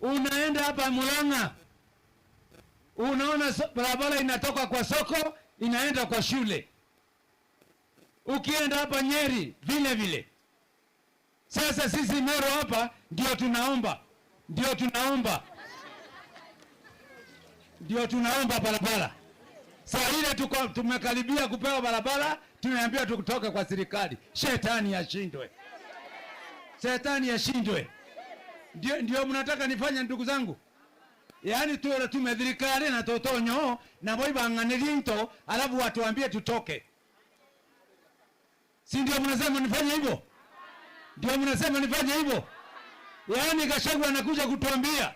Unaenda hapa Murang'a, unaona barabara inatoka kwa soko inaenda kwa shule. Ukienda hapa Nyeri vile vile. Sasa sisi Meru hapa ndio tunaomba, ndio tunaomba, ndio tunaomba barabara. Saa ile tuko tumekaribia kupewa barabara, tumeambiwa tukutoke kwa serikali. Shetani ashindwe, shetani ashindwe. Ndio mnataka nifanye, ndugu zangu? Yaani tuwe tumethirikari na totonyo na boy bang'anirie into, alafu watuambie tutoke, si ndio mnasema nifanye hivyo? Ndio mnasema nifanye hivyo? Yaani Gachagua anakuja kutuambia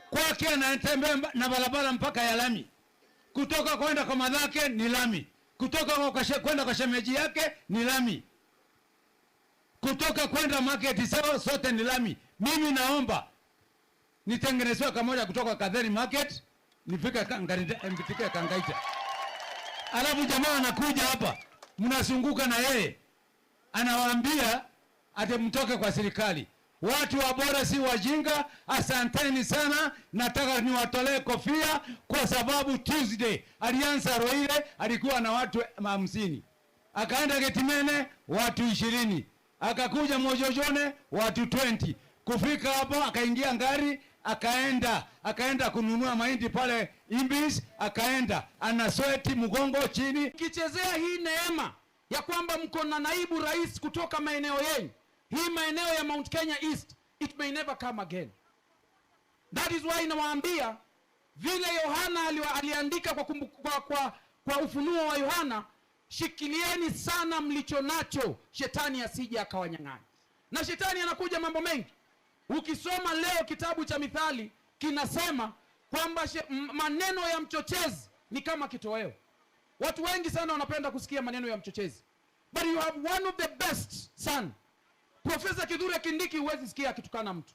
kwake anatembea na barabara mpaka ya lami, kutoka kwenda kwa madhake ni lami, kutoka kwenda kwa shemeji yake ni lami, kutoka kwenda market sawa sote ni lami. Mimi naomba nitengenezewe kamoja kutoka Katheri Market nifike nifike Kangaita. Alafu jamaa anakuja hapa, mnazunguka na yeye, anawaambia ati mtoke kwa serikali. Watu wa bora si wajinga. Asanteni sana, nataka niwatolee kofia kwa sababu Tuesday alianza Roire alikuwa na watu 50, akaenda Getimene watu 20, akakuja Mojojone watu 20. Kufika hapo akaingia ngari akaenda kununua mahindi pale Imbis, akaenda ana sweti mgongo chini. Ukichezea hii neema ya kwamba mko na naibu rais kutoka maeneo yenu, hii maeneo ya Mount Kenya East, it may never come again. That is why nawaambia vile Yohana aliandika kwa ufunuo wa Yohana, shikilieni sana mlicho nacho, shetani asije akawanyang'anya. Na shetani anakuja mambo mengi. Ukisoma leo kitabu cha Mithali kinasema kwamba maneno ya mchochezi ni kama kitoweo. Watu wengi sana wanapenda kusikia maneno ya mchochezi. But you have one of the best son. Professor Kithure Kindiki huwezi sikia akitukana mtu.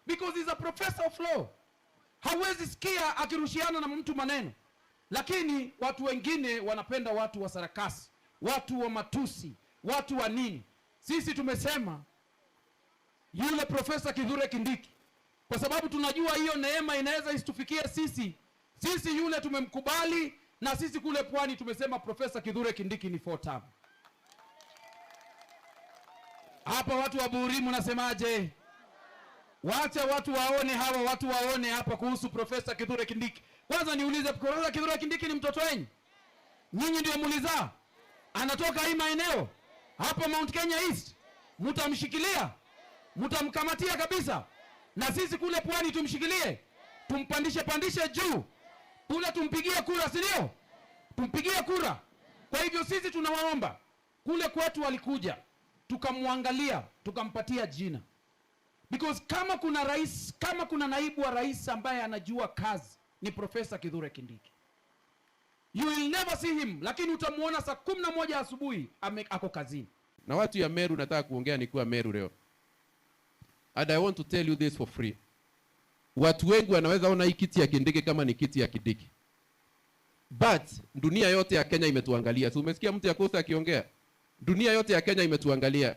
Because he's a professor of law. Hauwezi sikia akirushiana na mtu maneno. Lakini watu wengine wanapenda watu wa sarakasi, watu wa matusi, watu wa nini. Sisi tumesema yule Professor Kithure Kindiki, kwa sababu tunajua hiyo neema inaweza isitufikie sisi. Sisi yule tumemkubali, na sisi kule pwani tumesema Professor Kithure Kindiki ni four term. Hapa watu wa Buri mnasemaje? Wacha watu waone hawa, watu waone hapa kuhusu Professor Kithure Kindiki. Kwanza niulize, Professor Kithure Kindiki ni mtoto wenu? Nyinyi ndio mulizaa? Anatoka hii maeneo hapa Mount Kenya East, mtamshikilia? Mtamkamatia kabisa? Na sisi kule pwani tumshikilie, tumpandishe pandishe juu kule, tumpigie kura, si ndio? Tumpigie kura. Kwa hivyo sisi tunawaomba, kule kwetu walikuja tukamwangalia, tukampatia jina, because kama kuna rais, kama kuna naibu wa rais ambaye anajua kazi ni Professor Kithure Kindiki. You will never see him, lakini utamuona saa 11 asubuhi ako kazini. Na watu ya Meru, nataka kuongea nikiwa Meru leo. And I want to tell you this for free. Watu wengi wanaweza ona hii kiti ya Kindiki kama ni kiti ya Kindiki. But dunia yote ya Kenya imetuangalia. So umesikia mtu ya Coast akiongea? Dunia yote ya Kenya imetuangalia.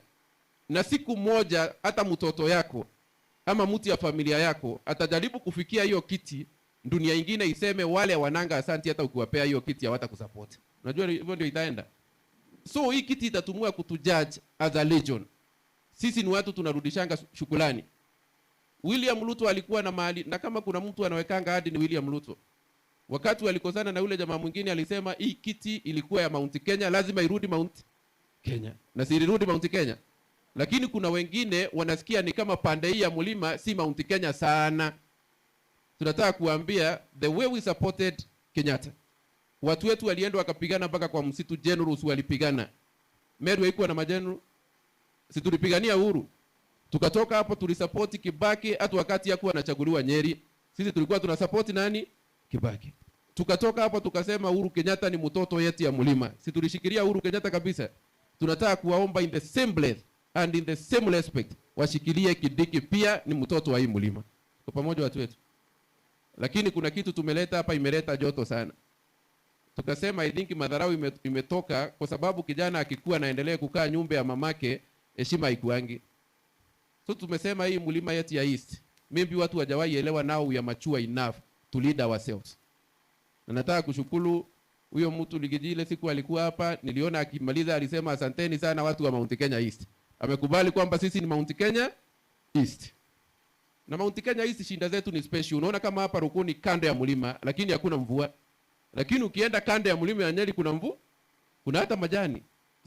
Na siku moja hata mtoto yako ama mtu ya familia yako atajaribu kufikia hiyo kiti, dunia ingine iseme wale wananga asanti, hata ukiwapea hiyo kiti hawatakusupport. Unajua hivyo ndio itaenda. So hii kiti itatumia kutujudge as a legion. Sisi ni watu tunarudishanga shukrani. William Ruto alikuwa na mali, na kama kuna mtu anawekanga hadi ni William Ruto. Wakati walikosana na yule jamaa mwingine alisema hii kiti ilikuwa ya Mount Kenya, lazima irudi Mount Kenya. Na si ilirudi Mount Kenya. Lakini kuna wengine wanasikia ni kama pande hii ya mlima si Mount Kenya sana. Tunataka kuambia the way we supported Kenyatta. Watu wetu walienda wakapigana mpaka kwa msitu, generals walipigana. Meru haikuwa na majenerali. Si tulipigania uhuru. Tukatoka hapo tulisupport Kibaki hata wakati hakuwa anachaguliwa Nyeri. Sisi tulikuwa tunasupport nani? Kibaki. Tukatoka hapo tukasema Uhuru Kenyatta ni mtoto yetu ya mlima. Si tulishikilia Uhuru Kenyatta kabisa. Tunataka kuwaomba in the same breath and in the same respect washikilie Kindiki pia ni mtoto wa hii mlima. Kwa pamoja watu wetu. Lakini kuna kitu tumeleta hapa imeleta joto sana. Tukasema I think madharau imetoka kwa sababu kijana akikuwa anaendelea kukaa nyumba ya mamake, heshima haikuangi. So tumesema hii mlima yetu ya East Maybe watu hawajawahi elewa, now we are mature enough to lead ourselves. Na nataka kushukuru huyo mtu Riggy G, ile siku alikuwa hapa, niliona akimaliza alisema, "Asanteni sana watu wa Mount Kenya East." Amekubali kwamba sisi ni Mount Kenya East. Na Mount Kenya East shida zetu ni special. Unaona kama hapa Rukuni kando ya mlima, lakini hakuna mvua. Lakini ukienda kando ya mlima ya Nyeri kuna mvua, kuna hata majani.